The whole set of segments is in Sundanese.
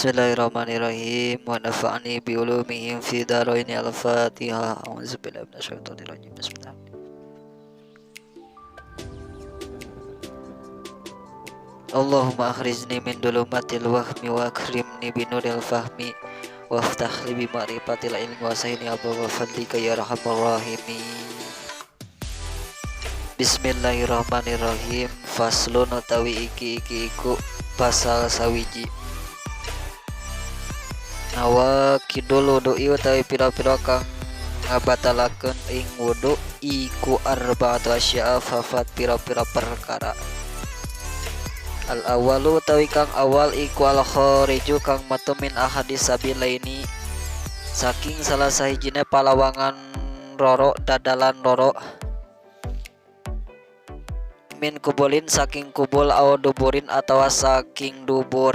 Bismillahirrahmanirrahim. Wa nafa'ani bi ulumihim fi dharaini. Al-Fatihah. A'udzubillahi minasyaitonirrajim. Bismillah. Allahumma akhrijni min dulumatil wahmi wa akrimni bi nuril fahmi waftah li bi ma'rifatil ilmi wa sahili abwaaba fadlika ya arhamar rahimin. Bismillahirrahmanirrahim. Faslun utawi iki iki iku pasal sawiji. Nawaqidul wudu'i utawi pira-pira kang ngabatalakeun ing wudu iku arba'atu asya'a fafat pira-pira perkara. Al awalu utawi kang awal iku al khariju kang metu min ahadi sabilaini saking salah sahijine palawangan roro dadalan roro min kubulin saking kubul au duburin atawa saking dubur.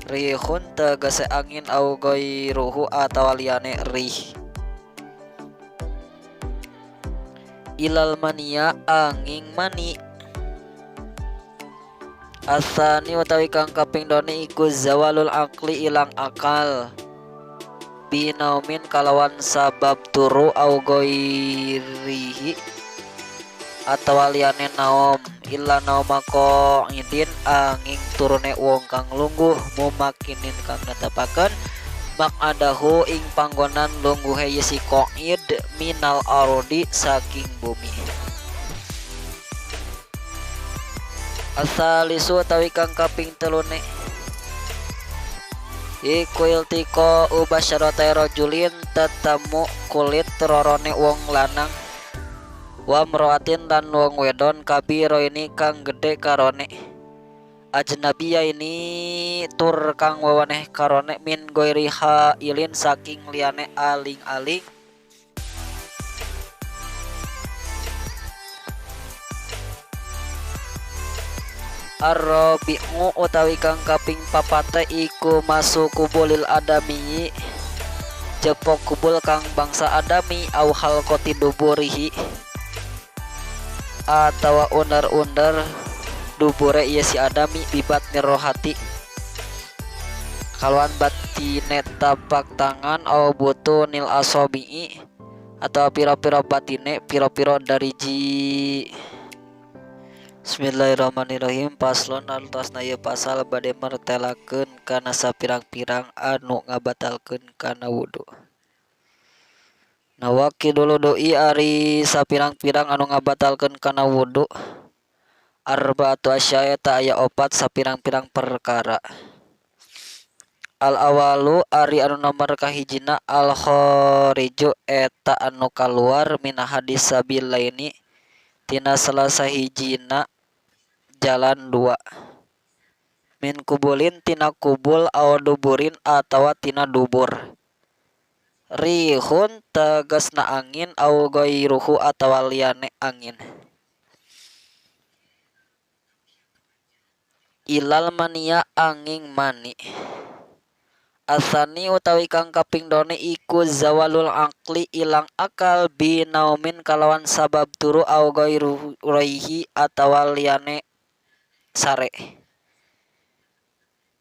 Rihun tegese angin au ghairuhu atawa liyane rih. Ilal mania angin mani. Asani utawi kang kaping done iku zawalul akli ilang akal binaumin kalawan sabab turu au ghairihi atawa liyane naum illa nauma qaidin angin turune wong kang lungguh mumakinin kang netepaken maq'adahu ing panggonan lungguhe ye si qaid minal ardi saking bumi. Asalisu utawi kang kaping telune iku iltiqa ubasyarata rajulin tetemu kulit rorone wong lanang wa mroatin lan wong wedon kabiro ini kang gede karone ajnabiyah ini tur kang weweneh karone min ghairi hailin saking liyane aling-aling. Ar-rabi'u utawi kang kaping papate iku masuk kubulil adami jepok kubul kang bangsa adami au halqati duburihi atawa undar-undar dubure ieu si adami bibat nirohati kalawan batine tapak tangan au butunil asobi'i atau pira-pira batine pira-pira dariji. Bismillahirrahmanirrahim. Paslon alusna ieu pasal bade mertelakeun kana sapirang-pirang anu ngabatalkeun kana wudu. Nawaqidul wudu'i ari sapirang-pirang anu ngabatalkeun kana wudu arba'atu asya'a eta aya opat sapirang-pirang perkara. Al awalu ari anu nomor kahijina al khariju eta anu kaluar min hadis sabilaini tina salah sahijina jalan dua min kubulin tina kubul aw duburin atawa tina dubur. Rihun tegasna angin aw ghairuhu atawa liyane angin. Ilal mania angin mani. Asani utawi kang kaping done iku zawalul aqli ilang akal binaumin kalawan sabab turu aw ghairuhi atawa liyane sare.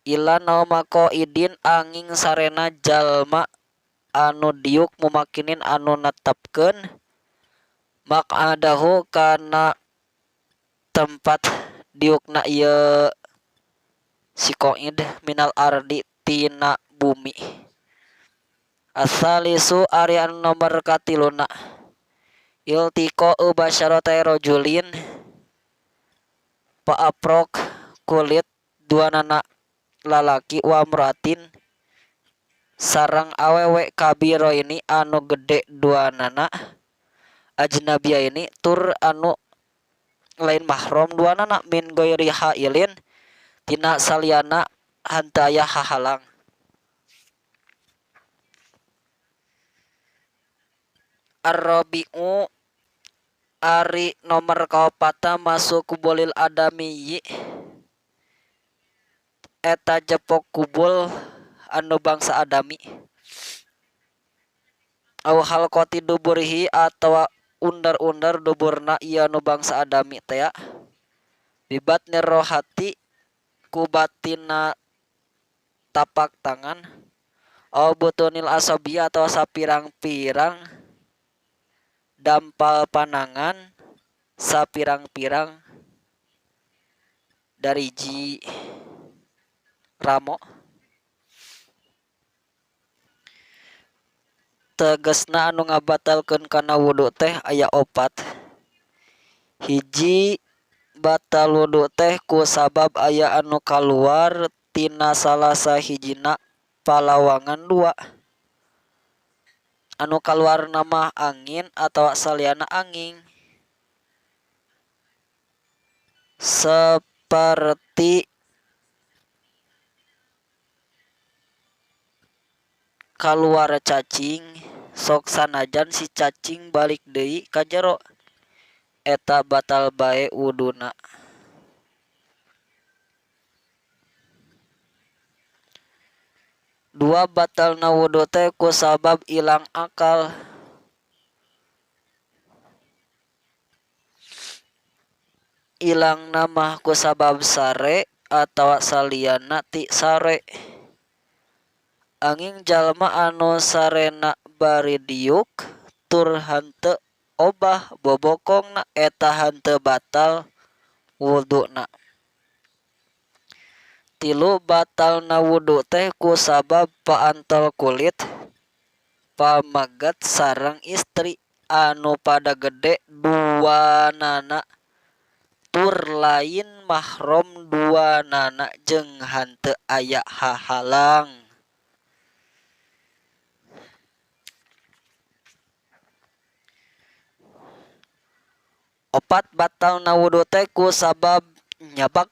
Ila nauma qaidin angin sarena jalma anu diuk mumakinin anu netepkeun maq'adahu kana tempat diukna ieu si qaid minal ardi tina bumi. Asalisu ari anu nomor katiluna iltiqa basyarata rajulin paaprok kulit duanana lalaki wa amratin sareng awewe kabiro ini anu gede duanana ajnabiyah ini tur anu lain mahram duanana min ghairi hailin tina saliana henteu aya hahalang. Ar-rabi'u ari nomor kaopatna masuk kubulil adamiyyi eta jepok kubul anu bangsa adami au halqati duburihi atawa undar-undar duburna ieu anu bangsa adami teh. Bibatnir rohati ku batinna tapak tangan aw butunil asobi atawa sapirang-pirang dampal panangan sapirang-pirang dariji ramo. Tegesna anu ngabatalkeun kana wudu teh aya opat. Hiji, batal wudu teh ku sabab aya anu kaluar tina salah sahijina palawangan dua. Anu kaluarna mah angin atawa saliyana angin. Saperti kaluar cacing sok sanajan si cacing balik deui ka jero eta batal bae wuduna. Dua, batalna wudu teh ku sabab ilang akal. Ilangna mah kusabab sare atawa saliyana ti sare. Anging jalma anu sarena bari diuk tur henteu obah bobokongna eta henteu batal wuduna. Tilu, batalna wudu teh kusabab paantel kulit pameget sareng istri anu pada gede duanana tur lain mahram duanana jeung henteu aya hahalang. Opat, batalna wudu teh kusabab nyabak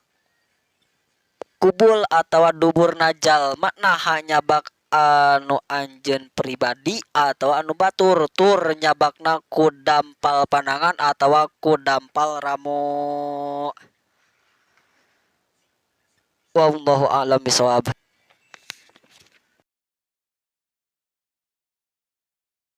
kubul atawa duburna jalma naha nyabak anu anjeun pribadi atawa anu batur tur nyabakna ku dampal panangan atawa ku dampal ramo. Wallahu a'lam bishawab.